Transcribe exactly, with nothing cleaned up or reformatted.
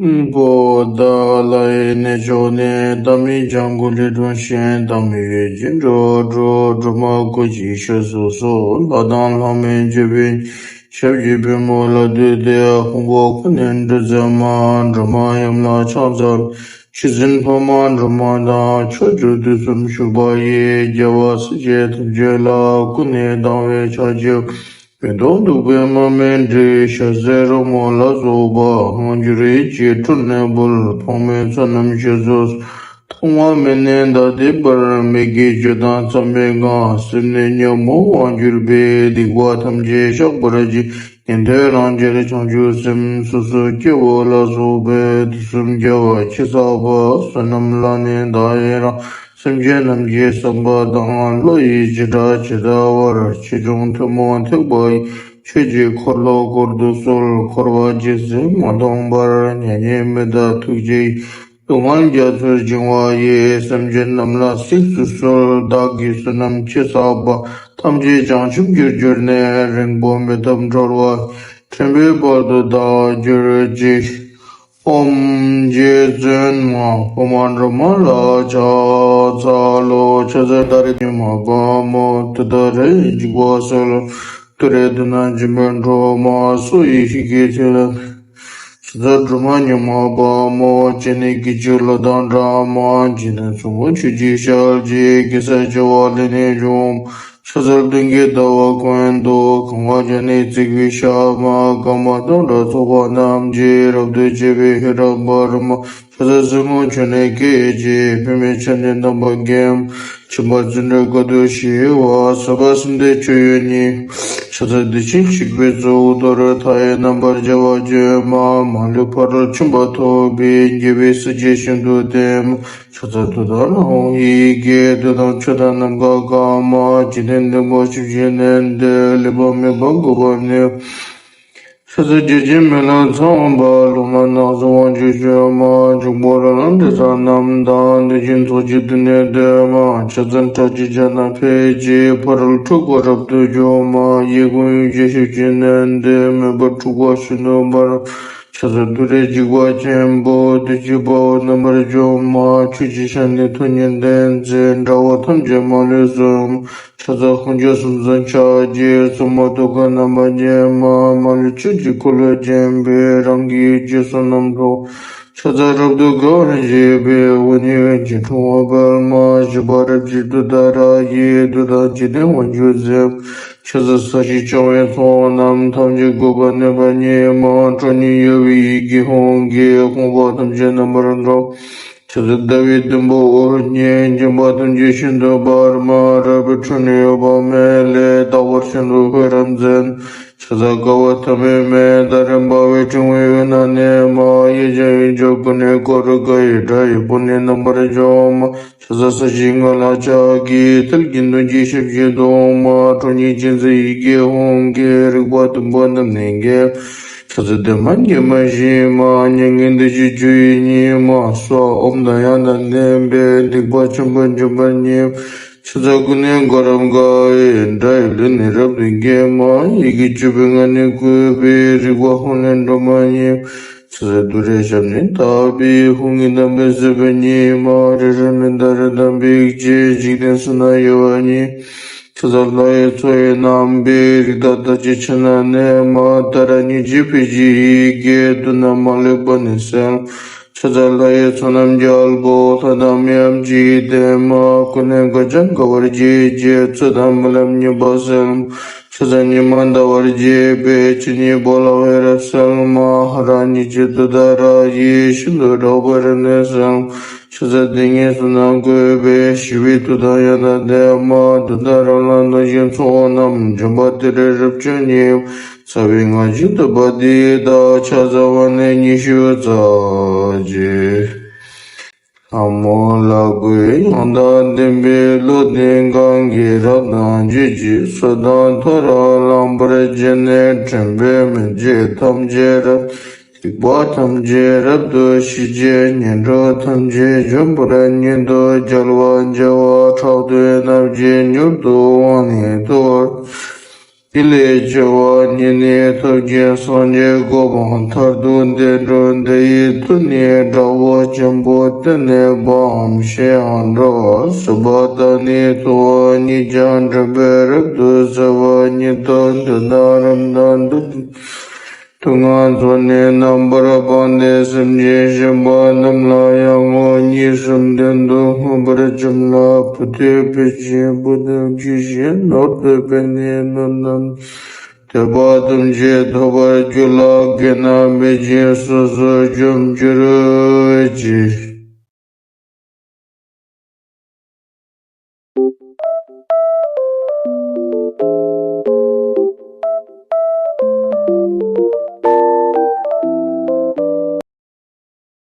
པོ་ཏཱ་ལའི་གནས་མཆོག་ནས། ཏཱཾ་ཡིག་ལྗང་གུ་ལས་འཁྲུངས་ཤིང་། ཏཱཾ་ཡིག་རྒྱན་དྲུག་འགྲོ། སྒྲོལ་མ་སྐུ་གཅིག་ཞལ་གཟིགས་སོ། ལྷ་དང་ལྷ་མིན་བརྒྱུད་པའི། ཞབས་ཀྱི་པུས་མོ་ལ་བཏུད་དེ། དཔུང་པ་ཁོ་ནས་འགྲོ་མཛད་མ། སྒྲོལ་མ་ཡུམ་ལ་ཕྱག་འཚལ། ཤུལ་འཛིན་འཕགས་མ་སྒྲོལ་མ་དང་། ཕྱོགས་བཅུར་དུས་གསུམ་བཞུགས་པ་ཡི། རྒྱལ་བ་སྲས་བཅས་ཐམས་ཅད་ལ། ཀུན་ནས་དང་བས་ཕྱག་བགྱི། ཕན་འདོགས་གདུག་པའི་དམག་མི་འདྲེན། ཞལ་ཟས་རོལ་མོ་ལ་སོགས་པ། དབང་སྒྱུར་ཡིད་ཀྱི་དྲོད་ནི་འབུལ། ཕངས་མེད་བསོད་ནམས་ཞུ་གསོལ། ཐོག་མ་མེད་ནས་ད་ལྟའི་བར། མི་དགེ་བཅུ་དང་མཚམས་མེད་གང་། སེམས་ནི་ཉོན་མོངས་དབང་གྱུར་པའི། སྡིག་པ་ཐམས་ཅད་བཤགས་པར་བགྱི། ཉན་ཐོས་རང་རྒྱལ་བྱང་ཆུབ་སེམས། སོ་སོ་སྐྱེ་བོ་ལ་སོགས་པའི། དུས་གསུམ་རྒྱལ་བ་ཁྱེད་བསགས་པ། བསོད་ནམས་ལ་ནི་བདག་ཡི་རང་། སེམས་ཅན་རྣམས་ཀྱི་བསམ་པ་དང་། བློ་ཡི་བྱེ་བྲག་ཇི་ལྟ་བར། ཆེ་ཆུང་ཐུན་མོང་ཐེག་པ་ཡི། ཆོས་ཀྱི་འཁོར་ལོ་བསྐོར་དུ་གསོལ། འཁོར་བ་ཇི་སྲིད་མ་སྟོངས་བར། མྱ་ངན་མི་འདའ་ཐུགས་རྗེ་ཡིས། སྡུག་བསྔལ་རྒྱ་མཚོར་བྱིང་བ་ཡི། སེམས་ཅན་རྣམས་ལ་གཟིགས་སུ་གསོལ། བདག་གིས་བསོད་ནམས་ཆེ་བསགས་པ། ཐམས་ཅད་བྱང་ཆུབ་རྒྱུར་གྱུར་ནས། རིང་པོ་མི་ཐོབ་འགྲོ་བ། ཕྲིན་བུའི་དཔལ་དུ་བདག་གྱུར་ཅིག། ཨོཾ་རྗེ་བཙུན་མ་འཕགས་མ་སྒྲོལ་མ་ལ་ཕྱག་འཚལ་ལོ། ཕྱག་འཚལ་ཏཱ་རེ་ཉི་མ་དཔའ་མོ། ཏུཏྟཱ་ར་ཡི་འཇིགས་པ་སེལ། ཏུ་རེ་དུ་ན་འཇིགས་པའི་སྒྲོལ་མ། སོ་ཡི་ཧི་ཀའི་ཚེ་ལ། ཕྱག་འཚལ་སྒྲོལ་མ་ཉི་མ་དཔའ་མོ། སྤྱན་ནི་སྐད་ཅིག་གློག་དང་འདྲ་མ། འཇིག་རྟེན་གསུམ་མགོན་ཆུ་སྐྱེས་ཞལ་གྱི། གེ་སར་བྱེ་བ་ལས་ནི་བྱུང་། ཕྱག་འཚལ་སྟེང་གི་ཟླ་བ་ཀུན་ཏུ། གང་བ་བརྒྱ་ནི་བརྩེགས་པའི་ཞབས་མ། དཀར་དམར་མཐོང་གྲོལ་ཚོགས་པ་རྣམས་ཀྱིས། རབ་ཏུ་ཕྱེ་བའི་ཧེ་རུ་པདྨ། ཕྱག་འཚལ་སྲིན་མོ་ཆུ་ནས་སྐད་ཅིག། པདྨས་ཕྱག་ནི་དམ་པ་བརྒྱན། མཆིན་པ་བརྩེ་འགྲོའི་དཀའ་སྡུག་ཞི་བ། ཟབ་པ་གསུམ་ལྡན་སྤྱོད་ཡུལ་ཉིད། ཕྱག་འཚལ་བདེ་ཆེན་གཤེགས་པའི་གཙོ་བོ་མདོར། མཐའ་ཡས་རྣམ་པར་རྒྱལ་བ་ཀྱེ་མ། མ་ལུས་ཕ་རོལ་ཕྱིན་པ་ཐོབ་པའི། རྒྱལ་བའི་སྲས་ཀྱིས་ཤིན་ཏུ་བསྟེན། ཕྱག་འཚལ་ཏུཏྟཱ་ར་ཧཱུྃ་ཡི་གེ། བདུད་དང་ཆོས་དང་ནམ་མཁའ་གང་མ། འཇིག་རྟེན་བདེ་འགྲོ་ཆུ་སྐྱེས་གནས་འདིར། ལེགས་པར་སྨྲས་པ་གུས་པར་ནི། ཕྱག་འཚལ་རྒྱལ་ཆེན་མི་ལ་ཚངས་པ། སློབ་མ་སྣ་ཚོགས་དབང་ཕྱུག་མཆོད་མ། འཇུག་པོ་ར་ལ་འབྲས་བཟང་རྣམས་དང་། དེ་བཞིན་ཚོགས་ཀྱི་བདུད་ནི་འདོད་མ། ཕྱག་འཚལ་ཁྲག་ཁྱུང་བྱ་རྣམས་ཕལ་གྱི། ཕ་རོལ་འཁྲུགས་པ་རབ་ཏུ་འཇོམས་མ། གཡས་བསྐུམ་གཡོན་བརྐྱང་ཞབས་ཀྱི་གནས་འདིར། མོས་པ་འཁྲུགས་པ་ཤིན་ཏུ་འབར། ཕྱག་འཚལ་ཏུ་རེ་འཇིགས་པ་ཆེན་པོ། བདུད་ཀྱི་དཔའ་བོ་རྣམ་པར་འཇོམས་མ། ཆོས་ཀྱི་ཞལ་ནི་ཐུགས་ཉིད་ལྡན་མཛད། དགྲ་བོ་ཐམས་ཅད་མ་ལུས་གསོད། ཕྱག་འཚལ་ཁོང་ཆོས་སྲུང་བརྩོན་ཕྱག་རྒྱའི། སྲུང་མ་ཐུགས་ཀར་རྣམ་པར་བརྒྱན་མ། མ་ལུས་ཆོས་ཀྱི་འཁོར་ལོས་བརྒྱན་པའི། རང་གི་རྗེས་སུ་བསྣམས་ཤོག། ཕྱག་འཚལ་རབ་ཏུ་དགའ་བར་བཞད་པའི། འོད་ནི་འོད་ཀྱི་འཕྲེང་བ་སྤེལ་མ། བཞད་པ་རབ་བརྗིད་ཏུཏྟཱ་ར་ཡིས། བདུད་དང་འཇིག་རྟེན་དབང་ཕྱུག་བསད། ཕྱག་འཚལ་ས་གཞི་ཕྱུང་བའི་ཚོགས་རྣམས། ཐམས་ཅད་འགུགས་པར་ནུས་པ་ཉིད་མ། ཁྲོ་གཉེར་གཡོ་བའི་ཡི་གེ་ཧཱུྃ་གིས། ཕོངས་པ་ཐམས་ཅད་རྣམ་པར་འགག། ཕྱག་འཚལ་ཟླ་བའི་དུམ་བུ་འོད་བརྒྱས། འགྱིང་བ་ཐམས་ཅད་ཤིན་ཏུ་འབར་མ། རལ་པའི་ཁྲོད་ནས་གཡོ་བ་མེད་ལས། རྟག་པར་ཤིན་ཏུ་འཕེལ་རབ་མཛད། ཕྱག་འཚལ་དཀའ་བ་ཐུབ་པའི་མེ། ཟླ་རེ་འབར་བའི་ཕྲེང་བའི་དབུས་ན་གནས་མ། གཡས་བརྐྱང་གཡོན་བརྐྱང་ཀུན་ནས་བསྐོར་དགའ་ཡི། དགྲ་ཡི་དཔུང་ནི་རྣམ་པར་འཇོམས་མ། ཕྱག་འཚལ་ས་གཞིའི་མངའ་ལ་ཕྱག་གིས། མཐིལ་གྱིས་མདུང་རྒྱུད་ཞབས་ཀྱིས་བརྡུང་མ། ཁྲོ་གཉེར་ཅན་མཛད་ཡི་གེ་ཧཱུྃ་གིས། རིག་པ་བདུན་པོ་རྣམས་ནི་འགེམས། ཕྱག་འཚལ་བདེ་མ་དགེ་མ་ཞི་མ། མྱ་ངན་འདི་ཕྱིར་འགྱུར་བའི་ཉིད་མ། གསོལ། ཨོཾ་དང་ཡང་དང་ལྡན་པས། སྡིག་པ་ཆེན་པོ་འཇོམས་པ་ཉིད། ཕྱག་འཚལ་ཀུན་ནས་བསྐོར་རབ་དགའ་བའི། དགྲ་ཡི་ལུས་ནི་རབ་ཏུ་འགེམས་མ། ཡི་གེ་བཅུ་པའི་ངག་ནི་བཀོད་པའི། རིག་པ་ཧཱུྃ་ལས་སྒྲོལ་མ་ཉིད། ཕྱག་འཚལ་ཏུ་རེའི་ཞབས་ནི་བརྡབས་པའི། ཧཱུྃ་གི་གདངས་པས་གཟིགས་པ་ཉིད་མ། རེ་རེ་མི་འདའ་རེ་དང་འབིགས་བྱེད། འཇིག་རྟེན་གསུམ་ན་གཡོ་བ་ཉིད། ཕྱག་འཚལ་ལྷ་ཡི་མཚོ་ཡི་རྣམ་པའི། རིགས་བདག་དར་ཅིག་ཕྱག་ན་གནས་མ། ཏཱ་ར་གཉིས་ཀྱིས་ཕུལ་གྱི་ཡི་གེ། བསྡུ་ན་མ་ལུས་པ་ནི་སེལ། ཕྱག་འཚལ་ལྷ་ཡི་ཚོགས་རྣམས་རྒྱལ་པོ། ལྷ་དང་མི་འམ་ཅི་ཡིས་བསྟེན་མ། ཀུན་ནས་དགའ་བ་དགའ་བར་བགྱིད་ཅིང་། རྩོད་དང་རྨི་ལམ་ཉེས་པ་སེལ། ཕྱག་འཚལ་ཉི་མ་ཟླ་བར་བགྱིད་པའི། ཆོས་ཉིད་པོ་ལ་འོད་རབ་གསལ་མ། ཧ་ར་གཉིས་ཀྱིས་ཏུཏྟཱ་ར་ཡིས། ཤིན་ཏུ་རབ་འོད་རབ་གནས་སེལ། ཕྱག་འཚལ་དེ་ཉིད་གསུམ་རྣམས་བཀོད་པའི། ཞི་བའི་མཐུ་དང་ཡང་དག་ལྡན་མ། ཏུཏྟཱ་ར་ལ་གནོད་སྦྱིན་ཚོགས་རྣམས། འཇོམས་པ་ཏུ་རེ་རབ་བྱུང་ཉིད། རྩ་བའི་སྔགས་ཀྱི་བསྟོད་པ་འདི་དག། ཕྱག་འཚལ་བ་ནི་ཉི་ཤུ་རྩ་གཅིག། ལྷ་མོ་ལ་གུས་ཡང་དག་ལྡན་པའི། བློ་ལྡན་གང་གིས་རབ་དང་རྒྱས་ཀྱི། སྲོད་དང་ཐོ་རངས་ལངས་པར་བགྱིས་ནས། དྲན་པས་མི་བརྗེད་ཐམས་ཅད་རབ། སྡིག་པ་ཐམས་ཅད་རབ་ཏུ་ཞི་བྱེད། ངན་འགྲོ་ཐམས་ཅད་འཇོམས་པར་ཉིད་དོ། རྒྱལ་བ་བྱེ་བ་ཕྲག་བདུན་རྣམས་ཀྱིས། མྱུར་དུ་དབང་ནི་བསྡུ་བར། ལས་ཆེ་བ་ཉིད་ནི་ཐོབ་ཀྱི་སངས་རྒྱས་གོ་འཕང་མཐར་ཐུག་བདེ་འགྲོ་འདི་ཡི་མཐུ་ནི་དགྲ་བོ་ཆེན་པོ་བཏུལ་ནས་པའམ་ཞེ་ཡང་འགྲོ། སྲིད་པ་དང་ནི་འཁྲུལ་བ་ཉིད་ཀྱང་འགྲིབ་པས་རབ་ཏུ་ཟད་པ་ཉིད་དོ། མཐུ་དང་རམ་དང་མཐུ་མཐུན་ངན་སོགས་ནི་རྣམ་པར་སྤངས་ཏེ་སེམས་ཅན་གཞན་པ་རྣམས་ལ་ཡང་ངོ་གཉིས་སུ་བདུན་དུ་མངོན་པར་བྱམས་ལ། བུ་སྟེ་བུ་ཆེན་བུ་དང་ཁྱི་ཞེས་ནོར་དུ་བས་ནི་ནོར་རྣམས་ཐོས་པ་ཐམས་ཅད་ཐོབ་པར་འགྱུར་ལ། དགེ་རྣམས་འབད་ཅིང་སོ་སོར་འཇོམས་གྱུར་ཅིག།